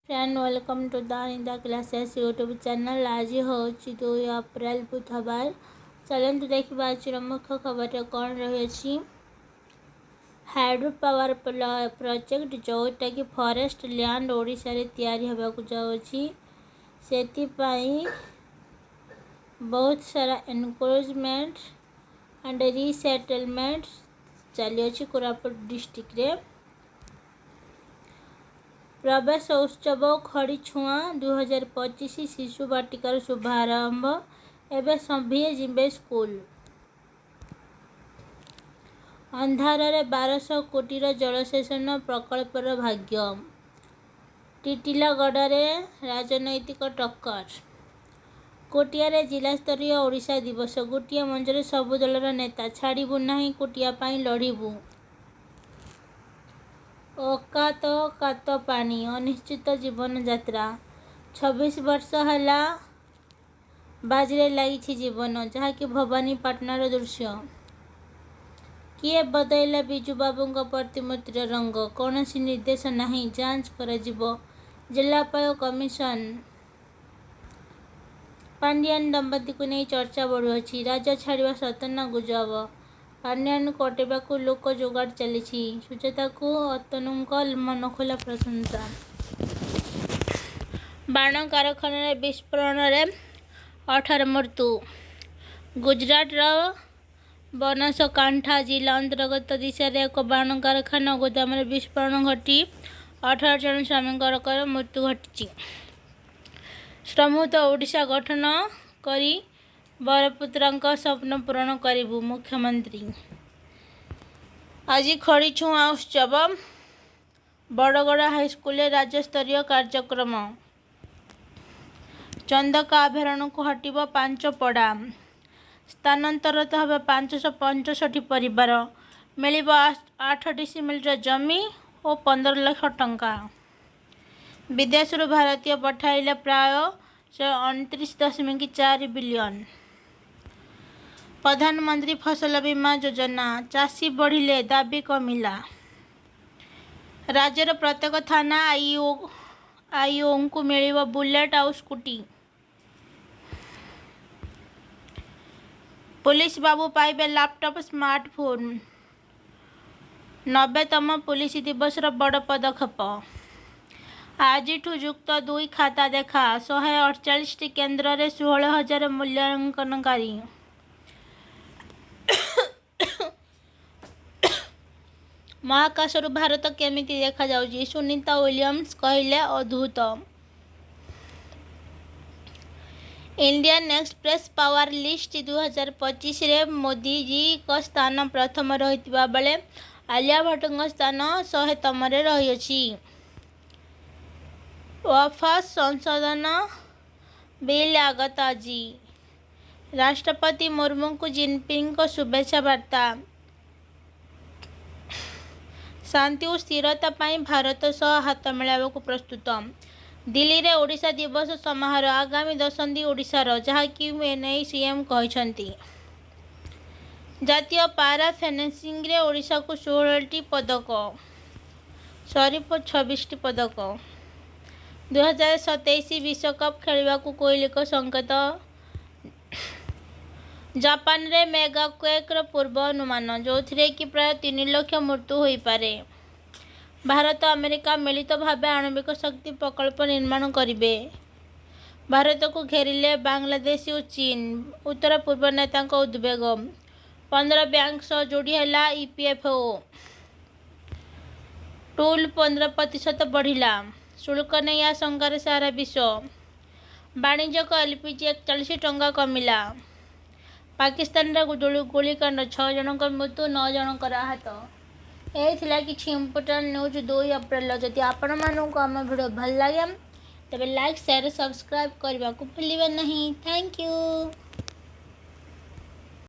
Friend, welcome to the Anita Classes YouTube channel. ଆଜି ହେଉଛି 2 ଅପ୍ରେଲ, ବୁଧବାର। ଚାଲନ୍ତୁ ଦେଖିବା ଆଜିର ମୁଖ୍ୟ ଖବରରେ କ'ଣ ରହିଅଛି। ହାଇଡ୍ରୋ ପାୱାର ପ୍ରୋଜେକ୍ଟ, ଯେଉଁଟାକି ଫରେଷ୍ଟ ଲ୍ୟାଣ୍ଡ ଓଡ଼ିଶାରେ ତିଆରି ହେବାକୁ ଯାଉଛି, ସେଥିପାଇଁ ବହୁତ ସାରା ଏନକ୍ରୋଚମେଣ୍ଟ ଆଣ୍ଡ ରିସେଟଲମେଣ୍ଟ ଚାଲିଅଛି କୋରାପୁଟ ଡିଷ୍ଟ୍ରିକ୍ଟରେ। ପ୍ରବେଶ ଉତ୍ସବ ଖଡ଼ି ଛୁଆଁ 2025, ଶିଶୁ ବାଟିକାର ଶୁଭାରମ୍ଭ। ଏବେ ସଭିଏଁ ଯିବେ ସ୍କୁଲ। ଅନ୍ଧାରରେ 1200 କୋଟିର ଜଳସେଚନ ପ୍ରକଳ୍ପର ଭାଗ୍ୟ। ଟିଟିଲାଗଡ଼ରେ ରାଜନୈତିକ ଟକ୍କର। କୋଟିଆରେ ଜିଲ୍ଲାସ୍ତରୀୟ ଓଡ଼ିଶା ଦିବସ। ଗୋଟିଏ ମଞ୍ଚରେ ସବୁ ଦଳର ନେତା। ଛାଡ଼ିବୁ ନାହିଁ, କୋଟିଆ ପାଇଁ ଲଢ଼ିବୁ। ଅକାତ କାତ ପାଣି, ଅନିଶ୍ଚିତ ଜୀବନଯାତ୍ରା। 26 ବର୍ଷ ହେଲା ବାଜିରେ ଲାଗିଛି ଜୀବନ, ଯାହାକି ଭବାନୀପାଟଣାର ଦୃଶ୍ୟ। କିଏ ବଦଳାଇଲା ବିଜୁବାବୁଙ୍କ ପ୍ରତିମୂର୍ତ୍ତିର ରଙ୍ଗ? କୌଣସି ନିର୍ଦ୍ଦେଶ ନାହିଁ, ଯାଞ୍ଚ କରାଯିବ ଜିଲ୍ଲାପାଳ, କମିଶନ। ପାଣ୍ଡିଆନ ଦମ୍ପତିଙ୍କୁ ନେଇ ଚର୍ଚ୍ଚା ବଢ଼ୁଅଛି। ରାଜ୍ୟ ଛାଡ଼ିବା ସତ ନା ଗୁଜବ? ପାଣ୍ଡିଆନଙ୍କୁ ହଟେଇବାକୁ ଲୋକ ଯୋଗାଡ଼ ଚାଲିଛି। ସୁଜାତାଙ୍କୁ ଅତନୁଙ୍କ ମନଖୋଲା ପ୍ରଶଂସା। ବାଣ କାରଖାନାରେ ବିସ୍ଫୋରଣରେ 18 ମୃତ୍ୟୁ। ଗୁଜରାଟର ବନସକାଣ୍ଠା ଜିଲ୍ଲା ଅନ୍ତର୍ଗତ ଦିସାରେ ଏକ ବାଣ କାରଖାନା ଗୋଦାମରେ ବିସ୍ଫୋରଣ ଘଟି 18 ଜଣ ଶ୍ରମିକଙ୍କର ମୃତ୍ୟୁ ଘଟିଛି। ସମୃଦ୍ଧ ଓଡ଼ିଶା ଗଠନ କରି ବରପୁତ୍ରଙ୍କ ସ୍ୱପ୍ନ ପୂରଣ କରିବୁ, ମୁଖ୍ୟମନ୍ତ୍ରୀ। ଆଜି ଖଡ଼ି ଛୁଆଁ ଉତ୍ସବ। ବଡ଼ଗଡ଼ ହାଇସ୍କୁଲରେ ରାଜ୍ୟସ୍ତରୀୟ କାର୍ଯ୍ୟକ୍ରମ। ଚନ୍ଦକା ଅଭୟାରଣ୍ୟକୁ ହଟିବ ପାଞ୍ଚ ପଡ଼ା। ସ୍ଥାନାନ୍ତରିତ ହେବ 565 ପରିବାର। ମିଳିବ 8 ଡିସିମିଲର ଜମି ଓ 15 ଲକ୍ଷ ଟଙ୍କା। ବିଦେଶରୁ ଭାରତୀୟ ପଠାଇଲେ ପ୍ରାୟ 129.4 ବିଲିୟନ। ପ୍ରଧାନମନ୍ତ୍ରୀ ଫସଲ ବୀମା ଯୋଜନା, ଚାଷୀ ବଢ଼ିଲେ, ଦାବି କମିଲା। ରାଜ୍ୟର ପ୍ରତ୍ୟେକ ଥାନା ଆଇଓଙ୍କୁ ମିଳିବ ବୁଲେଟ୍ ଆଉ ସ୍କୁଟି। ପୋଲିସ ବାବୁ ପାଇବେ ଲାପଟପ୍, ସ୍ମାର୍ଟଫୋନ୍। 90ତମ ପୋଲିସ ଦିବସର ବଡ଼ ପଦକ୍ଷେପ। ଆଜିଠୁ ଯୁକ୍ତ 2 ଖାତା ଦେଖା। 148ଟି କେନ୍ଦ୍ରରେ 16,000 ମୂଲ୍ୟାଙ୍କନକାରୀ। ମହାକାଶରୁ ଭାରତ କେମିତି ଦେଖାଯାଉଛି, ସୁନୀତା ୱିଲିୟମ୍ସ କହିଲେ ଅଦ୍ଭୁତ। ଇଣ୍ଡିଆନ୍ ଏକ୍ସପ୍ରେସ୍ ପାୱାର ଲିଷ୍ଟ 2025ରେ ମୋଦିଜୀଙ୍କ ସ୍ଥାନ ପ୍ରଥମ ରହିଥିବା ବେଳେ ଆଲିଆ ଭଟ୍ଟଙ୍କ ସ୍ଥାନ 100ତମରେ ରହିଅଛି। ୱକଫ ସଂଶୋଧନ ବିଲ୍ ଆଗତ ଆଜି। ରାଷ୍ଟ୍ରପତି ମୁର୍ମୁଙ୍କୁ ଜିନପିଙ୍ଗଙ୍କ ଶୁଭେଚ୍ଛା ବାର୍ତ୍ତା। ଶାନ୍ତି ଓ ସ୍ଥିରତା ପାଇଁ ଭାରତ ସହ ହାତ ମିଳାଇବାକୁ ପ୍ରସ୍ତୁତ। ଦିଲ୍ଲୀରେ ଓଡ଼ିଶା ଦିବସ ସମାରୋହ। ଆଗାମୀ ଦଶନ୍ଧି ଓଡ଼ିଶାର, ଯାହାକି ଏନେଇ ସିଏମ୍ କହିଛନ୍ତି। ଜାତୀୟ ପାରା ଫେନ୍ସିଂରେ ଓଡ଼ିଶାକୁ 16ଟି ପଦକ, ସରି, 26ଟି ପଦକ। 2027 ବିଶ୍ୱକପ୍ ଖେଳିବାକୁ କୋହଲିଙ୍କ ସଙ୍କେତ। ଜାପାନରେ ମେଗା କ୍ୱେକ୍ର ପୂର୍ବ ଅନୁମାନ, ଯେଉଁଥିରେ କି ପ୍ରାୟ 3 ଲକ୍ଷ ମୃତ୍ୟୁ ହୋଇପାରେ। ଭାରତ, ଆମେରିକା ମିଳିତ ଭାବେ ଆଣବିକ ଶକ୍ତି ପ୍ରକଳ୍ପ ନିର୍ମାଣ କରିବେ। ଭାରତକୁ ଘେରିଲେ ବାଂଲାଦେଶ ଓ ଚୀନ, ଉତ୍ତର ପୂର୍ବ ନେତାଙ୍କ ଉଦ୍ବେଗ। 15 ବ୍ୟାଙ୍କ ସହ ଯୋଡ଼ି ହେଲା ଇପିଏଫ୍ଓ। ଟୋଲ୍ 15% ବଢ଼ିଲା। ଶୁଳ୍କ ନେଇ ଆଶଙ୍କାରେ ସାରା ବିଶ୍ୱ। ବାଣିଜ୍ୟିକ ଏଲପିଜି 41 ଟଙ୍କା କମିଲା। ପାକିସ୍ତାନରେ ଗୁଳିକାଣ୍ଡ, ଛଅ ଜଣଙ୍କ ମୃତ୍ୟୁ, ନଅ ଜଣଙ୍କର ଆହତ। ଏ ଥିଲା କିଛି ଇମ୍ପୋର୍ଟାଣ୍ଟ ନ୍ୟୁଜ୍ 2 ଅପ୍ରେଲର। ଯଦି ଆପଣମାନଙ୍କୁ ଆମ ଭିଡ଼ିଓ ଭଲ ଲାଗେ, ତେବେ ଲାଇକ୍, ସେୟାର, ସବସ୍କ୍ରାଇବ୍ କରିବାକୁ ଭୁଲିବେ ନାହିଁ। Thank you.